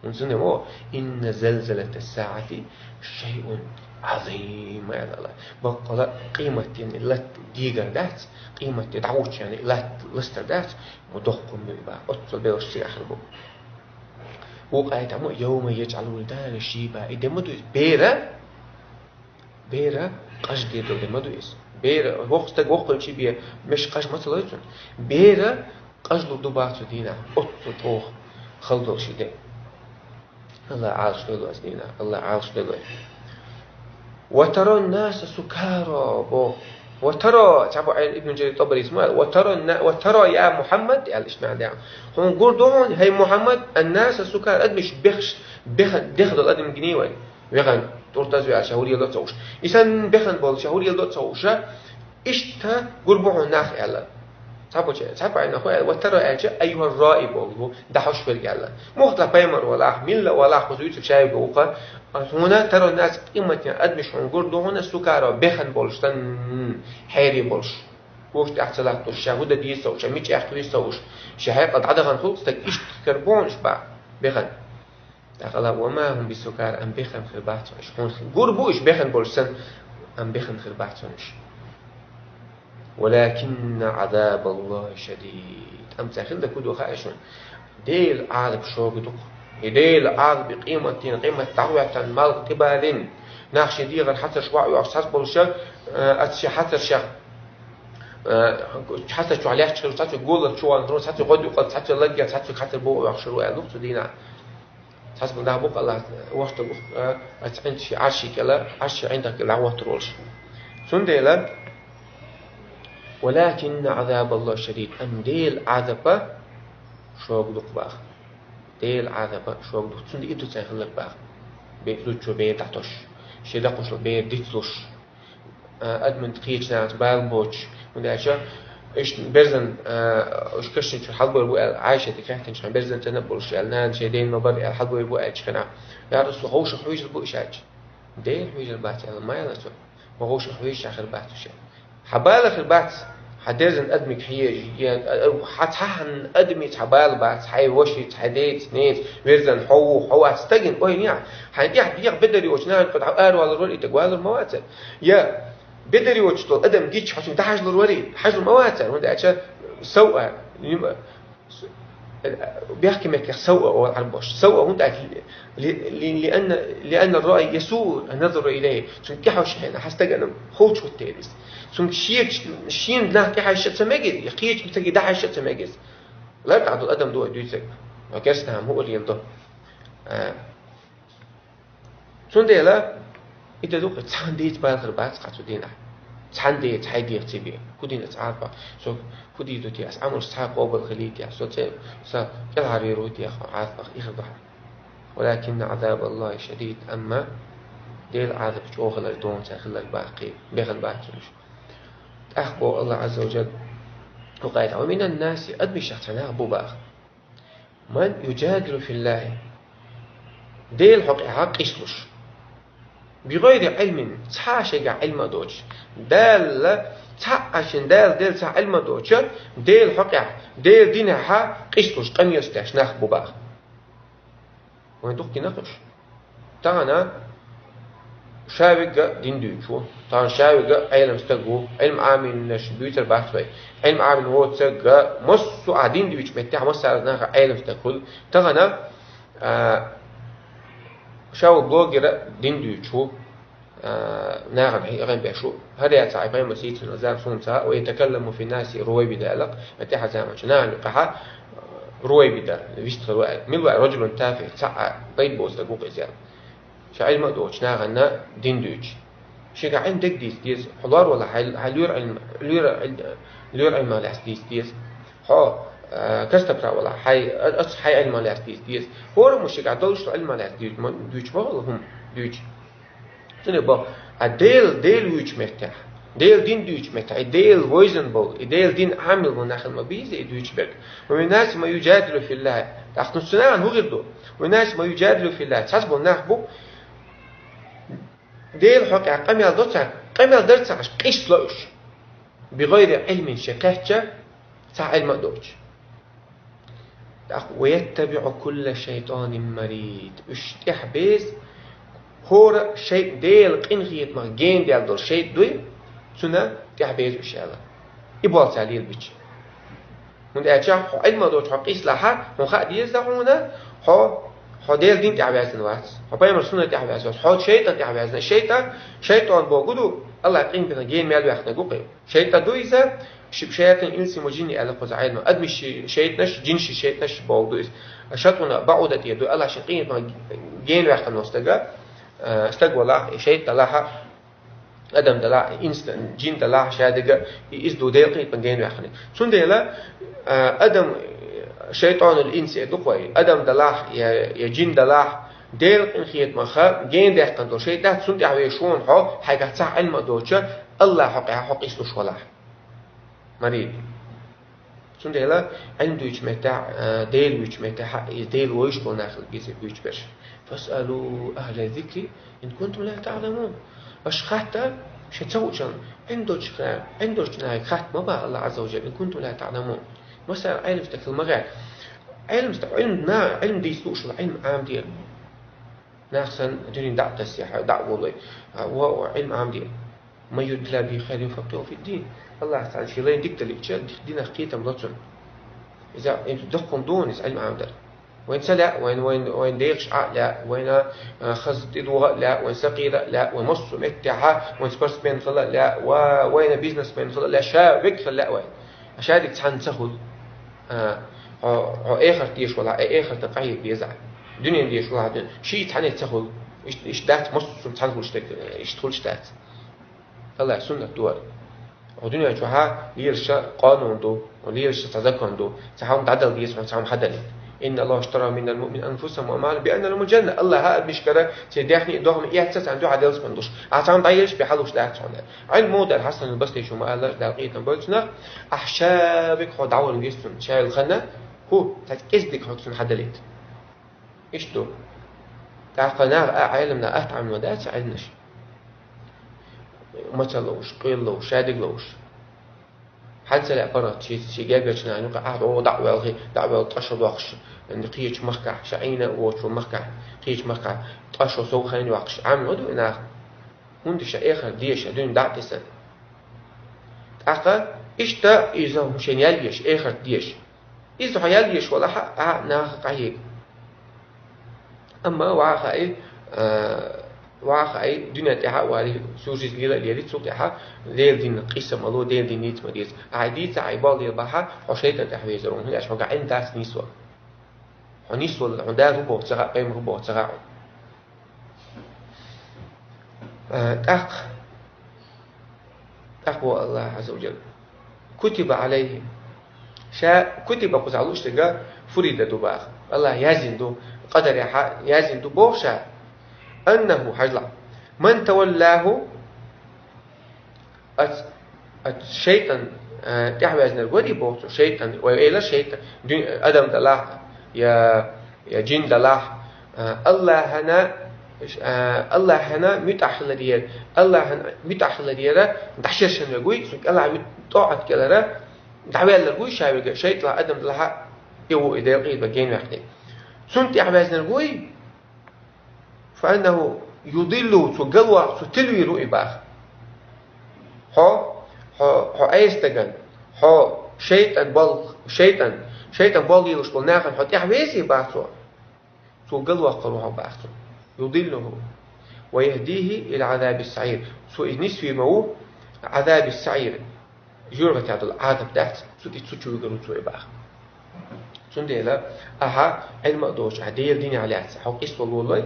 ХӀунда ма: «Инна залзалата саӀати шайъун Ӏазим», аьлла. Баккъала къематдийнан латта дийгар дац, къематде дӀагӀуччарна латта ластар дац, ма доккха ма ю бах. Оццул белхаш цигахь хир бу. Вукху аятехь ма: «Йовма яджӀалул вулдану шийба». И де ма ду иза? Бера, бера къажа дедал де ма ду иза? Бера, воккха стаг воккхавелча бен меш къажа ма ца лой цунна. Бера къажалур ду бах цу дийнахь, оццул чӀогӀа хала долуш и де. Алла Ӏалашдойла оцу дийнахь, Алла Ӏалашдойла. «Ва таран-наса сукара», бо. «Ва тара», цхьабакъ Ибн Джарир ТӀабарис ма аьлла: «Ва таран-на-, ва тара, я Мухьаммад», аьлла иштта маьӀна даьккхина. Хьуна гур ду хьуна, хӀай Мухьаммад, «ан-наса сукара», адамаш бехаш, беха-, беха долу адам гиний вай? Вехана, тӀуртаз веара, ша хӀур елла а ца хууш. И санна бехана болу, ша хӀур елла а ца хууш, иштта гур бу хьуна нах аьлла. Цхьаболчу, цхьаболчу Ӏилманхо аьлла, «ва тара» аьлча, «айюхӀар-раи» боху, дӀахьош верг аьлла. Муха тӀаккха пайхамар валахь, милла валахь, кхуза вуьйцург ша верг ву-кх, хьуна таран-наса къематдийнахь адамаш хьуна гур ду хьуна сукара бехана болуш санна, хьерий болуш. Кошан тӀехь ца латтош, ша хӀун дан деза ца хууш, ша мича аьхкий ца хууш, ша хьекъал дӀадахана хуьлу стаг, иштта хир бу хьуна уьш бах, бехана. ТӀаккха Алла: «Ва ма хӀум бисукара», амма бехана хир бац уьш. Хьуна гур бу уьш бехана болуш санна, амма бехана хир бац уьш. «Валакинна Ӏазабаллахи шадид». Амма цара хилла дан хӀун ду хаьа шуна? Делан Ӏазап шога ду-кх. И Делан Ӏазап, и къематдийнан, къемат дӀахӀоьттина малх тӀебалийна, нах шайн дегӀан хьацарш ваӀа йохуш, цхьацца болуш, э, оцу шайн хьацаршех, э, хьацар чохь лаьтташ хир ву, цхьацца голлар чу ван хир ву, цхьацца гӀодаюкъал, цхьацца лаггал, цхьацца хьацар боху йохуш хир ву аьлла ду-кх цу дийнахь. Цхьацца нах бу-кх Аллах, ворхӀ стаг ву-кх, а, оцу Ӏин-, шен Ӏарший кӀела, Ӏарший ӀиндагӀ кӀела дӀахӀоттур волуш. Цундела: «Валакинна Ӏазабаллахи шадид», амма Делан Ӏазап шога ду-кх бах. Делан Ӏазап шога ду-кх. Цундела и ду царна хилларг бах. Бе-, зудчо бер дӀатосуш, шен дакхошла бер дицлуш, а, адамна кхечу нахаца бала боцуш, хӀунда аьлча, иштта берзан, а, уьш кашнаш чуьра хьалабевр бу аьлла, Ӏайшата хаьттинчу хенахь, берзан цӀена а болуш аьлла, нана шайн дена ма-барра аьлла, хьалабевр бу аьллачу хенахь, я Расулаллах, вовшах хьуьйжур бу уьш аьлча. Дела хьуьйжур бац аьлла, ма аьлла цо. Ма вовшах хьуьйжуш хир бац уьш аьлла. Хьан бала хир бац, хьан дерзан адамиг хьежа, я, а, а, хьан цхьа хьан адамица хьан бала бац, хьайн вашица, хьайн деца, неца, верзан хьо ву, хьо вац, стагана ойла яц. Хьайн тӀехь дегӀ бедар йоцу нахана кху дӀа аравалур вара и стаг, валур ма вацара. Я бедар йоцуш долу адам гича хьо цуьнга дӀахьажалур вара и, хьажалур ма вацара, хӀунда аьлча сов а, нима, бехке меттехь сов а олу Ӏарбоша. Сов а хӀунда аьлча, ли-, ли-, лианна, лианна ар-раи ясуъу ан-назару илайхи. Цунна тӀехьожуш хьуна хьан стагана ховш хӀуттийла иза. Цунна шегаш, шена нах тӀехьажча а ца мегира, я кхечу стаге дӀахьажча а ца мегира иза. Лар тӀехь долу адам ду вай дуьйцург. Ва керстанхьа муъар йина ду. А, Цундела и де ду-кх, цхьана деца бала хир бац хьан цу дийнахь. Цхьана деца, хьайн дегӀаца бен. ХӀун дина аса Ӏазапах? Со хӀун дийр ду те? Аса Ӏамалш цхьа къобал хилий те? Со цӀе, со кӀелхьарвер ву те хьан Ӏазапах? И хир ду хьан. «Валакинна Ӏазабаллахи шадид», амма Делан Ӏазап чӀогӀа хилар ду хьуна царна хилларг бах кхин, бехана бац уьш. ТӀаккха боху Аллах Ӏазза ва Джалла кху аятехь: «Ва минан-наси», адамашех цхьа нах бу бах. «Ман юджадилу филлахи», Делан хьокъехь къийсалуш. «БигӀайри Ӏилмин», цхьа а шайгахь Ӏилма а доцуш. Дала цхьаъ а шен, Дала делла цхьа а Ӏилма а доцуш, Делан хьокъехь, Делан динехь къийсалуш, къамелаш деш нах бу бах. Вайн дукха гина уьш. Тахана ша верг а дин дуьйцуш ву. Тахана ша верг а Ӏелам стаг ву. Ӏилма Ӏамийнарш буьйцур бац вай. Ӏилма Ӏамийна воцург а, массо а дин дуьйцучу меттехь массара а наха Ӏелам стаг хуьлу. Тахана, а, ша ву блогер а дин дуьйцуш ву. А, нахана хьекъалбеш ву. ХӀара яц хьайн пайхамар сийцина зама суна ца хаьа, «ва ятакалламу фин-наси руайбида» аьлла-кх, тӀаьхьа заманчу нахана юкъахь, а, руайбида, вистхир ву аьлла. Мила ву аьлла, раджулун тафих, цхьа а пайда боцу стаг ву-кх иза аьлла. Ша Ӏилма а доцуш нахана дин дуьйцуш. Шегахь Ӏилма дерг дийца деза. Хьо лор валахь, хьайн, хьайн лоьра Ӏилма, лоьра Ӏил-, лоьра Ӏилманах лаьцна дийца деза. Хьо, а, костопра валахь, хьайн, а, аса хьайн Ӏилманах лаьцна дийца деза. ХӀораммо шегахь долуш долу Ӏилманах лаьцна дуьйцу ма, дуьйцуш ма хуьлу хӀума дуьйцу. Цундела боху, а Дела, Дела вуьйцучу меттехь, Дела дин дуьйцу меттехь, и Дела вевзина болу, и Дела дин Ӏамийна болу нах хила ма беза и дуьйцу берг. «Ва минан наси ман южадилу филлахи». ТӀаккха цу нахана хӀун хир ду? «Ва минан наси ман южадилу филлахи». Цхьацца болу нах бу, Делан хьокъехь къамел до цара, къамел дар ца Ӏаш, къийса ло уьш. «Бигайри Ӏилмин», шен кхечча, цхьа Ӏилма а доцуш. ТӀаккха: «Ва яттабиӀу кулла шайтанин марид». Уьш тӀаьхьа беза хӀора шайтӀа, Делан къинхетамах гена даьлла долу шайтӀа дуй, цунна тӀаьхьа беза уьш аьлла. И болу цара лелабича. ХӀунда аьлча хьо Ӏилма доцуш хьо къийса лахь, хьуна хаа деза хьуна, хьо, хьо Делан дин тӀаьхьа ваьзна вац, хьо пайхамар сунна тӀаьхьа ваьзна вац, хьо шайтӀа тӀаьхьа ваьзна. ШайтӀа, шайтӀа бохург ду, Аллах къинхетамах гена мел ваьхна гу кхин. ШайтӀа ду иза, ши-, шайтӀан, инсин ва жинни аьлла кхуза Ӏилма. Адамаш ши-, шайтӀанаш, жинаш шайтӀанаш бохург ду иза. ШайтӀан баӀуда тӀе ду, Аллах шен къинхетамах гена ваьккхина волу стага, а, стаг валахь, шайтӀа далахь, адам далахь, инс, жин далахь, шадерг, и иза ду Делан къинхетамах гена ваьккхина. Цундела, а, адам, шайтӀанул инси ду кхой, адам далахь, я, я жин далахь, Делан къинхетамах гена даьккхина долу шайтӀа дац, цунна тӀаьхьа везаш ву хьо, хьайгахь цхьа Ӏилма а доцуш, Аллах хьокъехь хьо къийса луш валахь. Марид. Цундела Ӏилма дуьйцу меттехь, а, Дела вуьйцу меттехь, и Дела вевзаш болу нах хила беза буьйцу берш. «Фасъалу ахьла зикри ин кунтум ла таъламун». Аша хатта, шайн ца хуучунна, Ӏилма долчу, Ӏилма долчу нахе хатта ма баха Аллах Азза ва Жалла, «ин кунтум ла таъламун». Масала, Ӏилма стаг хила ма гӀерта. Ӏилма стаг, Ӏилма на, Ӏилма дийца лууш вала, Ӏилма Ӏамаде. Нах санна дуьнен дӀа а тассе, хьо дӀа а волой, а, ва, ва, Ӏилма Ӏамаде. «Ман юридиллаху бихи хайран юфаккъиху фиддин». Аллах Тала шен лайн дика далийча, динах кхетам ло цунна. Иза, иза доккха хӀума ду вайна иза Ӏилма Ӏамадар. Вайна ца лаьа, вайна, вайна, вайна дехаш Ӏа а лаьа, вайна, а, хаза тӀедогӀа а лаьа, вайна сакъера а лаьа, вайн массо а меттехь, вайн спортсмен хила а лаьа, ва-, вайна бизнесмен хила а лаьа, ша вег хила а лаьа вайна. Шадерг цхьанна ца хуьлу. А, хьо, хьо эхарт дезаш валахь, э, эхартан къахьега беза. Дуьненан дезаш валахь, дуьнен. Шиъ цхьанна ца хуьлу. Иштта, иштта дац массо а цхьанна хуьлуш дерг, иштта хуьлуш дац. Аллах суннат ду вара. Хьо дуьнен чохь лелаш къанун ду, хьо лелаш цхьа закон ду, цхьа хӀума дӀадала деза хьуна, цхьа хӀума хьадалийта. «Инна Аллаха иштара минал муъминина анфусахум ва амвалахум би анна лахумул жанна». Аллаха а бишкара церан даьхни а, догӀмий а эцна царна дуьхьа делаш ма луш. Ахьа цхьа хӀума дӀаелаш бен хьалуш дац хьуна. Ӏилма дар Хьасан аль-Басри шу ма-аллара, Дала къинхетам бойла цунах, ахьа ша вег хьо дӀавала веза цунна, ша йолу ханна, хӀу, цхьа кӀезиг дерг хьо цунна хьадалийта. Иштта ду. ТӀаккха наха а Ӏеламнаха атта Ӏамийна ма дац Ӏилманаш. Мацалла ловш, къоьлла ловш, шадерг ловш. Хьан ца лаьа паргӀат, ши, ши гергарчу нахана юкъа ахьа дӀа а ваьлла, дӀа а ваьлла ткъа шо доккхуш, кхечу махкахь, ша Ӏийна а воцуш волу махкахь, кхечу махкахь, ткъа шо сов хенахь йоккхуш, Ӏамийна ма ду и наха. ХӀунда ша эхарт деза, дуьнен дӀа а тесна. ТӀаккха иштта иза хӀума шайна ял еш, эхарт дезаш. Иза хьо ял еш валахь а, наха къахьега. Амма ваха хаий, а, ваха хаий, дуьнен тӀаьхьа а валий, цу жизнь лела а лелий, цул тӀаьхьа Делан дин къийса ма ло, Делан дин дийца ма деза. Ахьа дийца, ахьа болу дела бахьа, хьо шайтӀан тӀаьхьа везар ву, хӀунда аьлча хьо гахь Ӏилма дац нийсвала. Хьо нийсвала, хьо Дала хӀун боху ца хаьа, пайхамар хӀун боху ца хаьа хьуна. А, тӀаккха, тӀаккха боху Аллах Азза ва Жалла: «Кутиба Ӏалайхим». Ша кутиба кхузахь луш дерг фурида ду баха. Аллах яздина ду, къадарехьа яздина ду боху ша. «Аннаху», хьажал, «ман таваллаху», ац, ац шайтӀан, а, тӀаьхьаваьзнарг варий боху цо, шайтӀан, вай эла шайтӀан, дуьн-, адам далахь, я, я жин далахь, а, Аллахьана, а, Аллахьана муьтӀахь хиларера, Аллахьана муьтӀахь хиларера дӀашершина верг вуй, цуьнга Аллахьа муьтӀ-, тӀоӀат кӀелара дӀаваьлларг вуй ша верг, шайтӀа адам далахьа, и ву и Делан къинхетамах гена ваьккхинарг. Цунна тӀаьхьаваьзнарг вуй, «фаиннаху юдиллуху», цо галваккха, цо тилвийр ву и баха. Хьо, хьо, хьо айса даган, хьо шайтӀан бол, шайтӀан, шайтӀан бол лелаш болу нахана хьо тӀаьхьа везий баха цо. Цо галваккхар ву хьо баха цо. «Юдиллуху ва яхдихи ила Ӏазабис саӀир». Цо и нисвийр ма ву Ӏазабис саӀир. Жоьжахатехь долу Ӏазап дац, цу тӀе цу чу вигар ву цо и баха. Цундела ахьа Ӏилма а доцуш, ахьа Делан динехь лаьцна, хьо къийса волу волой,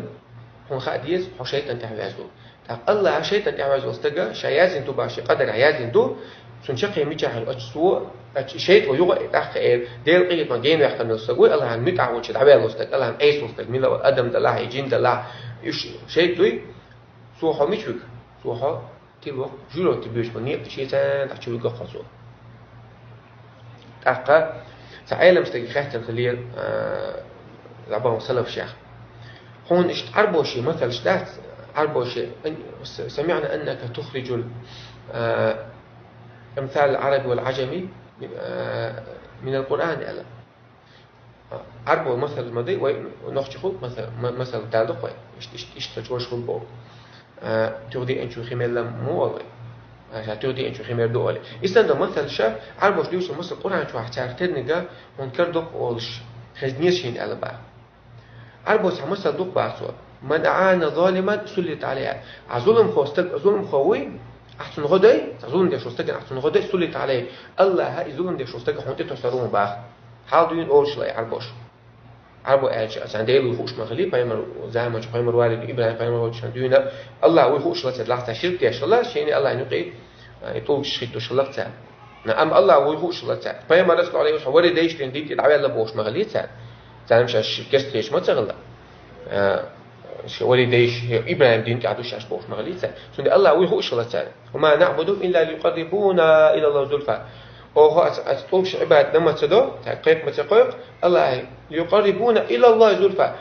хьуна хаа деза, хьо шайтӀан тӀаьхьаваьзна ву. ТӀаккха Аллаха шайтӀан тӀаьхьаваьзна волу стага ша яздина ду баха, шен къадарехь яздина ду, цунна чаккхе мичахь хилла, оцу цо, оцу шайтӀо юха а тӀаккха эр, Делан къинхетамах гена ваьккхина волу стаг вуй, Аллахьан муьтӀахь волчу дӀаваьлла волу стаг, Аллахьан айса волу стаг, мила адам далахь, и жин далахь, уьш шайтӀа дуй, цо хьо мича вигар, цо хьо Тилох жуьроти буьйцу ма некъа шен царна дӀа чу вигаххо цо. ТӀаккха цхьа Ӏелам стаге хаьттина хилира, а, лабан салафшех. Хьуна иштта Ӏарбоши масалш дац, Ӏарбоши, ан-, с-, سمعنا أنك تخرج ال-, а, أمثال العرب والعجم, а, من القرآن аьлла. Ӏарбо масал ма дай, вай нохчи хул масал, ма-, масал далдукх вай. Ишт-, ишт-, иштта чӀош хул бо. А, туьгӀдиъанчу хи мелла му олу вай. А, ша туьгӀдиъанчу хи мер ду олу. Исан до масал ша, Ӏарбош дуьйцу масал Къуръан чохь цара тернига, хьуна кара доккха олуш, хезна шена аьлла баха. Ӏарбо цхьа масал дукха баха цо. من أعان ظالما سلط عليه. А зуламхо стаг, зуламхо вуй, ахь цунна гӀо дай, цхьа зулам деш волу стагана ахь цунна гӀо дай, سلط عليه. Аллаха и зулам деш волу стага хьуна тӀе тосур ву баха. Хьал дуьйна олуш лай Ӏарбош. Ӏарбо аьлча, асан Дела вуй хууш ма хили, пайхамар заманчу, пайхамар валид, ИбрахӀим пайхамар волчу дуьйна, Аллах вуй хууш лаца, лахца ширк деш хила, шайни Аллахьна юкъе, а, и тӀулгаш хиттуш хила цара. Амма Аллах вуй хууш хила цара. Пайхамар саллаллаху алейхи ва саллям, вари дайшлийн дин тӀе дӀаваьлла бохуш ма хили цара. Царна ша ши-, кест хеш ма ца хила. А, ша вари дайш, ИбрахӀим дин тӀе ду шаьш бохуш ма хили цара. Цундела Аллах вуй хууш хила цара. وما نعبدهم إلا ليقربونا إلى الله زلفى. Оха ас, ас тӀулгаш Ӏибадат ма ца до, цара кхайкха ма ца кхойкху, Аллах, ليقربونا إلى الله زلفى.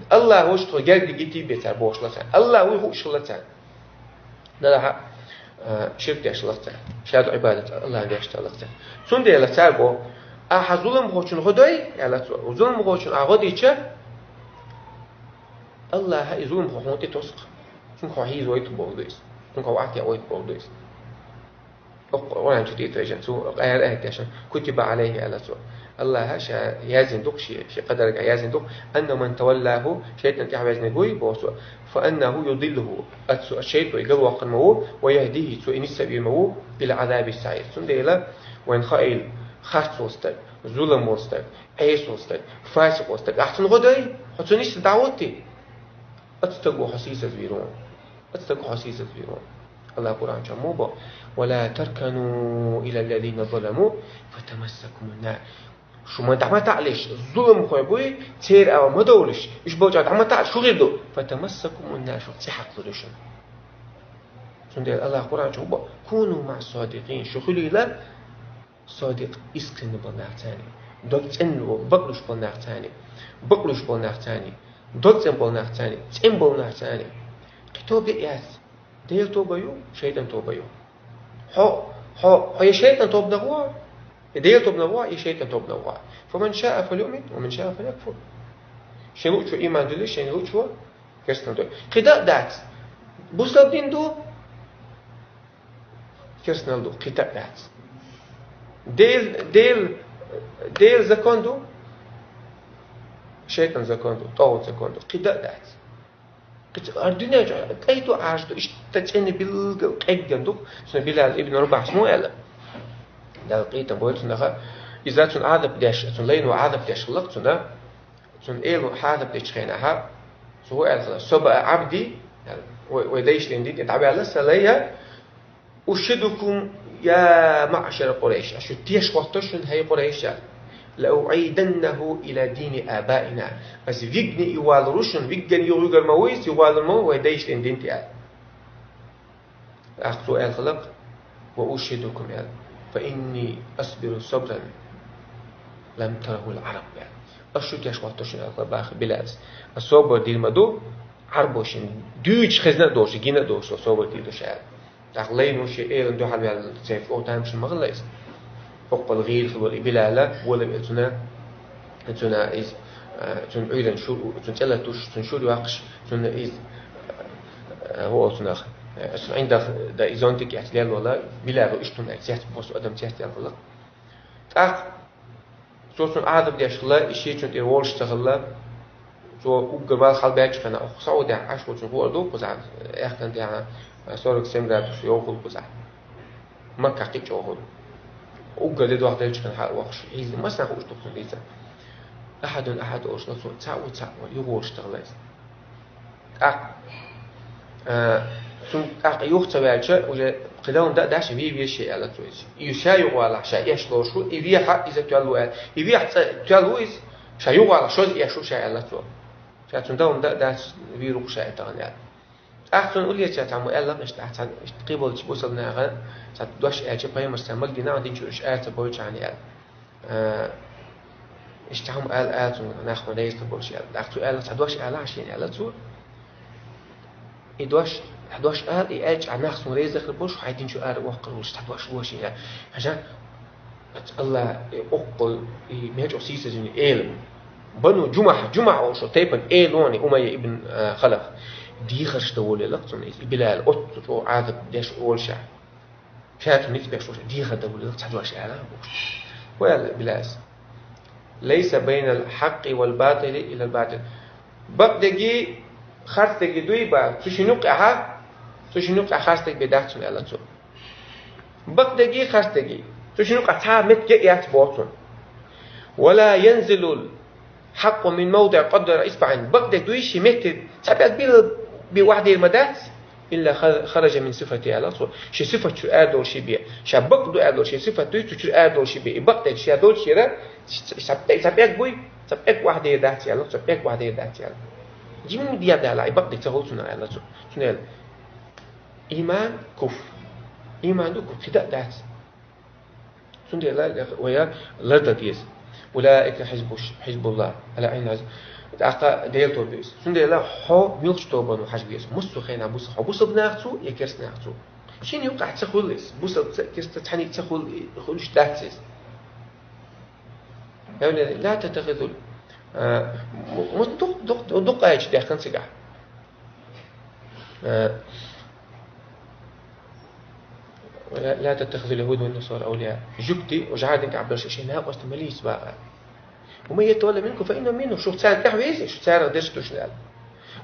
Аллах вуш тхо герга дигитий бе цара бохуш ла цара. Аллах вуй хууш хила цара. Далахьа, а, ширк деш ла цара. Шаьда Ӏибадат Аллах деш ла цара. Цундела цара бо, ахьа зуламхочун гӀо дой, аьлла цо. Зуламхочун а гӀо дича, Аллаха и зуламхо хьуна тӀе тосу. Цунга хьо хьийза вайту боху ду иза. Цунга хьо вахьте вайту боху ду иза. Къуръан чу тӀе а тайжина, цу къаьра аьттешна, كتب عليه аьлла цо. Аллаха ша яздина ду-кх шен, шен къадарга яздина ду-кх, أنه من تولاه, шайтӀан тӀаьхьавезниг вуй, боху цо, فإنه يضله, ацу шайтӀой галваккхар ма ву, ويهديه, цо и нисса вийр ма ву, إلى عذاب السعير. Цундела вайн хаийла, харц волу стаг, зулам волу стаг, Ӏеса волу стаг, фасикъ волу стаг, ахь цунна гӀо дой, хьо цу нисса дӀахӀоттий. Оцу стаго хьо сийсазвийр ву. Оцу стаго хьо сийсазвийр ву. Аллах Къуръан чохь муха бо: ولا تركنوا إلى الذين ظلموا فتمسكم النار. Шу ма дӀа ма таӀалаш, зуламхой буй, церан агӀо ма довлуш, уьш болчохь дӀа ма таӀа, шу хир ду. فتمسكم النار, шу цӀе хьакхалур ду шуна. Цундела Аллах Къуръан чохь бо: كونوا مع الصادقين, шу хуьлийла содикъ, искренне болу нах царний, дог цӀена, бакълуш болу нах царний, бакълуш болу нах царний, дог цӀена болу нах царний, цӀена болу нах царний. Кхин тоба яц. Делан тоба ю, шайтӀан тоба ю. Хьо, хьо, хьо я шайтӀан тобанах ву, я Делан тобанах ву, я шайтӀан тобанах ву. فمن شاء فليؤمن ومن شاء فليكفر. Шен луучо иман дуьллу, шен луучо керстанал ду. Кхин дан а дац. Бусалба дин ду, керстанал ду, кхин дан а дац. Дел, Дел, Делан закон ду, шайтӀан закон ду, тӀагӀут закон ду, кхин дан а дац. Кхин ца, ар дуьнен чу кӀайто Ӏаш ду, иштта цӀена билггал къегган ду, цуьнан Билал ибн Рабахьс мо аьлла. Дала къинтӀера бойла цунах, иза цунна Ӏазап деш, цунна лайно Ӏазап деш хилла-кх цунна. Цунна эло Ӏазап дечу хенахь, цо аьлла хилла: سبأ عبدي, вай, вай дайшлийн дин тӀе дӀаваьлла сан лай, أشهدكم يا معشر قريش, ас шу теш хӀоттор шуна, хӀай Къурайш, لأعيدنه إلى دين آبائنا. Ас вигна и валур ву шуна, вигган юха вуьгур ма ву иза, и валур ма ву вай дайшлийн дин тӀе аьлла. ТӀаккха цо аьлла хилла-кх: وأشهدكم, аьлла, فإني أصبر صبرا لم تره العرب, аьлла. Ас шу теш хӀоттор шуна, аьлла хилла баха Билалс. Ас собар дийр ма ду, Ӏарбошна дуьйцуш хезна а долуш, гина а долуш, со собар дийр ду ша, аьлла. ТӀаккха лайно шен элана дуьхьал ваьлла церан чӀогӀа тамашийна ма хилла иза. Боккъал гӀийла хилла и Билала, волавелла цунна, цунна иза, а, цунна Ӏуьйранна шура, цунна цӀе латуш, цунна шура йоккхуш, цунна иза, а, хӀу олу цунах, а, цунна ӀиндагӀ дан и зонтик эцна лелла волу Билала иштта хӀума аьлла, цец, босу адам цец аьлла хилла. ТӀаккха цо цунна Ӏазап деш хилла, и шен цунна тӀера волуш ца хилла. Цо уггар вала хьалабаьллачу хенахь, оха Саудехь Ӏаш волчун хуур ду, кхузахь, аьхкан тӀехь сорок семь градус йовхур кхузахь. Маккахь кхин а чӀогӀа хуьлу. Уггар де дохделлачу хенахь хьала вахуш, хьийза, массанхьа хууш ду кхунна дийца. Ахьадун ахьад олуш, цо цхьаъ ву, цхьаъ ву, юха волуш ца хилла иза. ТӀаккха, а, цунна тӀаккха юха ца ваьлча, уже кхидолун дан а даьш, ве веза ша аьлла цо иза. И ша юха валахь, ша эш лоруш ву, и вехьа иза тоьлла ву аьлла. И вехьа цӀа тоьлла ву иза, ша юха валахь, шозза эш ву ша аьлла цо. Ша цунна долун дан а дац, вийр ву-кх ша и тахана аьлла. ТӀаккха цунна уллеча цхьаммо аьлла, иштта цхьа, иштта кхыболча бусалба наха цхьа дош аьлча, пайхамара цхьа магди наха динчу уьш ара ца бойча хьана аьлла. Э, иштта хьама аьлла, аьлла цунна, нах ма дайза болуш аьлла. ТӀаккха цо аьлла, цхьа дош аьлла хьа шена аьлла цо. И дош, цхьа дош аьлла, и аьлча, нах суна реза хир болуш, хьай динчу ара воккхар волуш, цхьа дош ло шена аьлла. Хьажа, Аллах, э, оккхул, и мечо сийсазуни эла. Бану Джумахь, Джумахь олуш тайпан элони Умайя ибн, э, Халаф. Дехарш дан волелах цунна, и Билал, отту чӀо Ӏазап деш олуша. Шаьту ницкъ беш волуша, дехар дан волелах цхьа дош аьла. Хо аьлла Билас. «Лайса байнал хьакъи вал батили иллал батил». Бакъдеги, харцдеги дуй ба, цу шин юкъехьа, цу шин юкъехьа харцдег бе дац цунна аьлла цо. Бакъдеги, харцдеги. Цу шин юкъа цхьа метте яц боцун. «Ва ла янзилул хьакъу мин мавдиъ къадра исбаъин». Бакъдег дуй ши метте цхьа пӀелг бил би вахдер ма дац. «Илла ха-, хараджа мин сифати», аьлла цо. Ши сифат чу аьр долу ши бе. Ша бакъ ду аьр долу ши сифат дуй, цу чуьра аьр долу ши бе. И бакъдег ша долчу шера, ша, ша пӀелг буй, ша пӀелг вахдер дац аьлла, ша пӀелг вахдер дац аьлла. Жимма дия дала, и бакъдег ца хуьлу цунна аьлла цо. Цунна аьлла. Иман куф. Иман ду куф, хида а дац. Цундела вая ларда деза. «Улаика хьизбуш-, хьизбулла». Ала Ӏин хьизб-, тӀаккха Дела тоба ю иза. Цундела хьо милхачу тобано хьажа веза. Муссу хенахь бусалба. Хьо бусалба нах цу, я керс нах цу. Шина юкъахь ца хуьлу иза. Бусалба ца, керста цхьаьниг ца хуьлу, хуьлуш дац иза. Ла таттахизул. А, м-, м-, дукъ-, дукъ-, дукъ айча дехкан цигахь. Э, ла, ла таттахизул яхӀуда ван насара авлияъ. Жуьгти, жӀарин кӀабдаш, шайн накъост малийца баха. Ва ман ятавалла минкум фа иннаху минхум. Шу царна тӀехь веза, шу царах дерш ду шуна аьлла.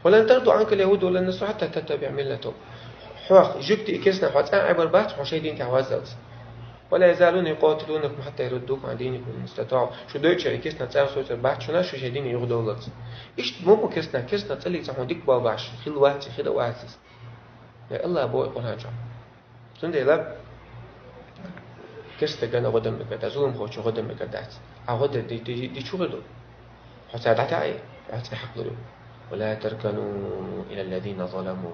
Ва лан тарда анкал яхӀуду ва лан насара хьатта таттабиӀа миллатахум. Хьох, жуьгти и керстнах хьо цӀа а Ӏебар бац, хьо шайн дин тӀехь ваззалц. «Ва ла язалуна юкъатилунакум хьатта яруддукум Ӏан дийникум ман истатаӀу». Шу дойчуьра и керстнах цӀа а соцур бац шуна, шу шайн динах юхадовллалц. Иштта ма бу керстнах, керстнах цӀаллиг цхьа хьуна дика бовла баш, хила вац, хила вац иза. Я Аллах боху Къуръан чохь. Цундела керста гана гӀо дан мегар дац, зуламхочун гӀо дан мегар дац. А гӀо дан ди, ди, ди чу хир ду? Хьо цара дӀатаӀе, хьо цӀе хьакхалур ю. «Ва ла таркану ила ллазина заламу».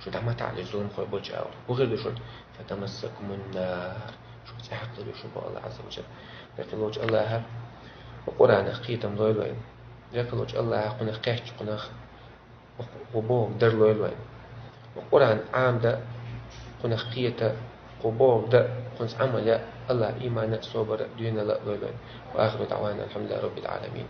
Шу дӀа ма таӀале зуламхой болчу агӀор. ХӀун хир ду шуна? «Фатамассакумун нар». Шу цӀе хьакхалур ю шу боху Аллах Азза ва Джалла. Бекъалочу Аллаха Къуръанах кхетам лойла вайна. Бекъалочу Аллаха кхунах кхетча, кхунах кху бохург дар лойла вайна. Къуръан Ӏамда, кхунах кхета, кху бохург да, кхунца Ӏамал я, Аллах имана, собара, дуьнала лойла вайна. Ва ахиру даӀвана алхьамдулиллахи раббил Ӏаламин.